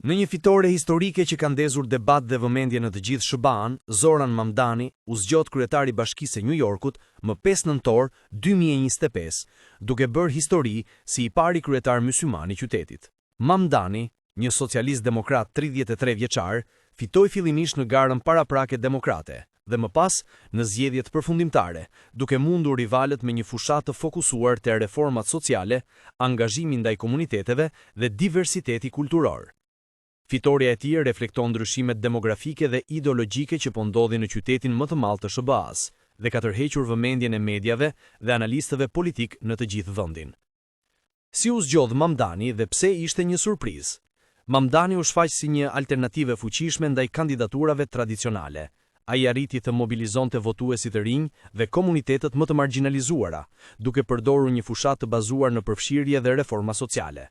Në një fitore historike që ka ndezur debat dhe vëmendje në të gjithë SHBA-në, Zohran Mamdani u zgjodh kryetar i Bashkisë së Nju Jorkut më 5 nëntor 2025, duke bërë histori si i pari kryetar mysliman i qytetit. Mamdani, një socialist demokrat 33 vjeçar, fitoi fillimisht në garën paraprake demokrate dhe më pas në zgjedhjet përfundimtare, duke mundur rivalët me një fushatë të fokusuar te reformat sociale, angazhimi ndaj komuniteteve dhe diversiteti kulturor. Fitorja e tij reflekton ndryshimet demografike dhe ideologjike që po ndodhin në qytetin më të madh të SHBA-s dhe ka tërhequr vëmendjen e mediave dhe analistëve politik në të gjithë vendin. Si u zgjodh Mamdani dhe pse ishte një surprizë? Mamdani u shfaq si një alternativë e fuqishme ndaj kandidaturave tradicionale. Ai arriti të mobilizonte votuesit e rinj dhe komunitetet më të margjinalizuara, duke përdorur një fushatë të bazuar në përfshirje dhe reforma sociale.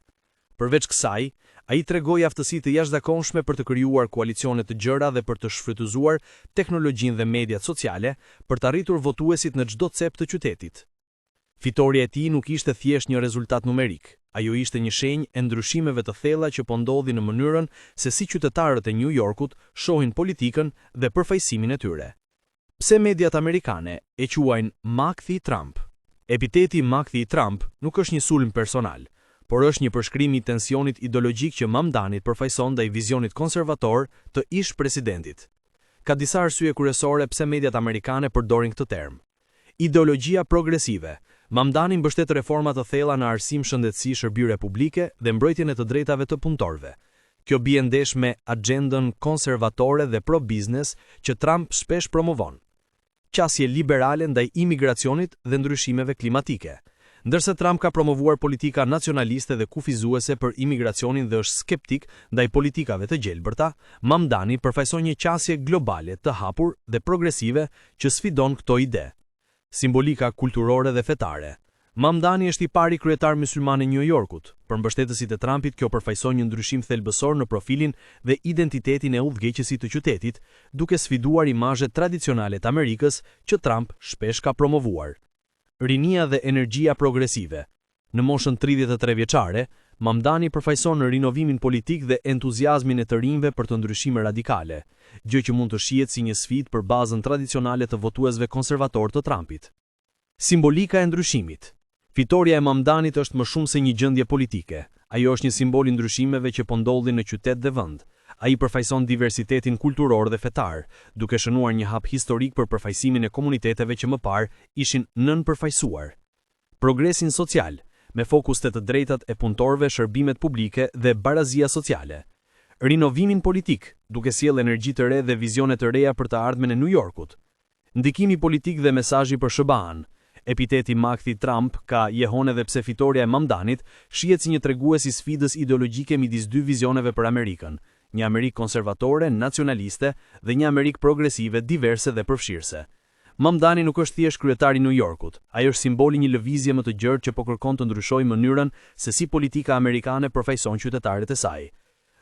Përveç kësaj, ai tregoi aftësi të jashtëzakonshme për të krijuar koalicione të gjera dhe për të shfrytëzuar teknologjinë dhe mediat sociale për të arritur votuesit në çdo cep të qytetit. Fitorja e tij nuk ishte thjesht një rezultat numerik, ajo ishte një shenjë e ndryshimeve të thella që po ndodhin në mënyrën se si qytetarët e Nju Jorkut shohin politikën dhe përfaqësimin e tyre. Pse mediat amerikane e quajnë makthi i Trump? Epiteti makthi i Trump nuk është një sulm personal, por është një përshkrim i tensionit ideologjik që Mamdani përfaqëson ndaj vizionit konservator të ish-presidentit. Ka disa arsye kryesore pse mediat amerikane përdorin këtë term. Ideologjia progresive. Mamdani mbështet reforma të thella në arsim, shëndetësi, shërbime publike dhe mbrojtjen e të drejtave të punëtorëve. Kjo bie ndesh me agjendën konservatore dhe pro-biznes që Trump shpesh promovon. Qasje liberale ndaj imigracionit dhe ndryshimeve klimatike. Ndërsa Trump ka promovuar politika nacionaliste dhe kufizuese për imigracionin dhe është skeptik ndaj politikave të gjelbërta, Mamdani përfaqëson një qasje globale të hapur dhe progresive që sfidon këto ide. Simbolika kulturore dhe fetare. Mamdani është i pari kryetar mysliman i New Yorkut. Për mbështetësit e Trumpit kjo përfaqëson një ndryshim thelbësor në profilin dhe identitetin e udhëheqësit të qytetit, duke sfiduar imazhet tradicionale të Amerikës që Trump shpesh ka promovuar. Rinia dhe energjia progresive. Në moshën 33 vjeçare, Mamdani përfaqëson rinovimin politik dhe entuziazmin e të rinjve për të ndryshime radikale, gjë që mund të shihet si një sfidë për bazën tradicionale të votuesve konservator të Trumpit. Simbolika e ndryshimit. Fitorja e Mamdanit është më shumë se një gjendje politike. Ajo është një simbol i ndryshimeve që po ndodhin në qytet dhe vend. Ai përfaqëson diversitetin kulturor dhe fetar, duke shënuar një hap historik për përfaqësimin e komuniteteve që më parë ishin nënpërfaqësuar. Progresin social, me fokus te të drejtat e punëtorëve, shërbimet publike dhe barazia sociale. Rinovimin politik, duke sjellë energji të re dhe vizione të reja për të ardhmen e New Yorkut. Ndikimi politik dhe mesazhi për SHBA-n. Epiteti makthi Trump ka jehonë edhe pse fitorja e Mamdanit shihet si një tregues i sfidës ideologjike midis dy vizioneve për Amerikën, një Amerikë konservatore, nacionaliste dhe një Amerikë progresive, diverse dhe përfshirëse. Mamdani nuk është thjesht kryetar i New Yorkut, ai është simboli i një lëvizje më të gjerë që po kërkon të ndryshojë mënyrën se si politika amerikane përfaqëson qytetarët e saj.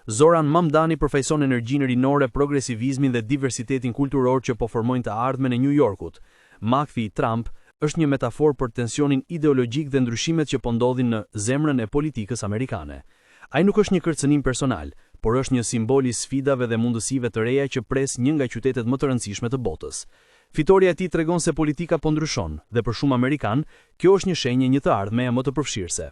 Zohran Mamdani përfaqëson energjinë rinore, progresivizmin dhe diversitetin kulturor që po formojnë të ardhmen e New Yorkut. Makthi i Trump është një metaforë për tensionin ideologjik dhe ndryshimet që po ndodhin në zemrën e politikës amerikane. Ai nuk është një kërcënim personal, por është një simbol i sfidave dhe mundësive të reja që pres një nga qytetet më të rëndësishme të botës. Fitorja e tij tregon se politika po ndryshon dhe për shumë amerikanë, kjo është një shenjë e një të ardhmeje më të përfshirëse.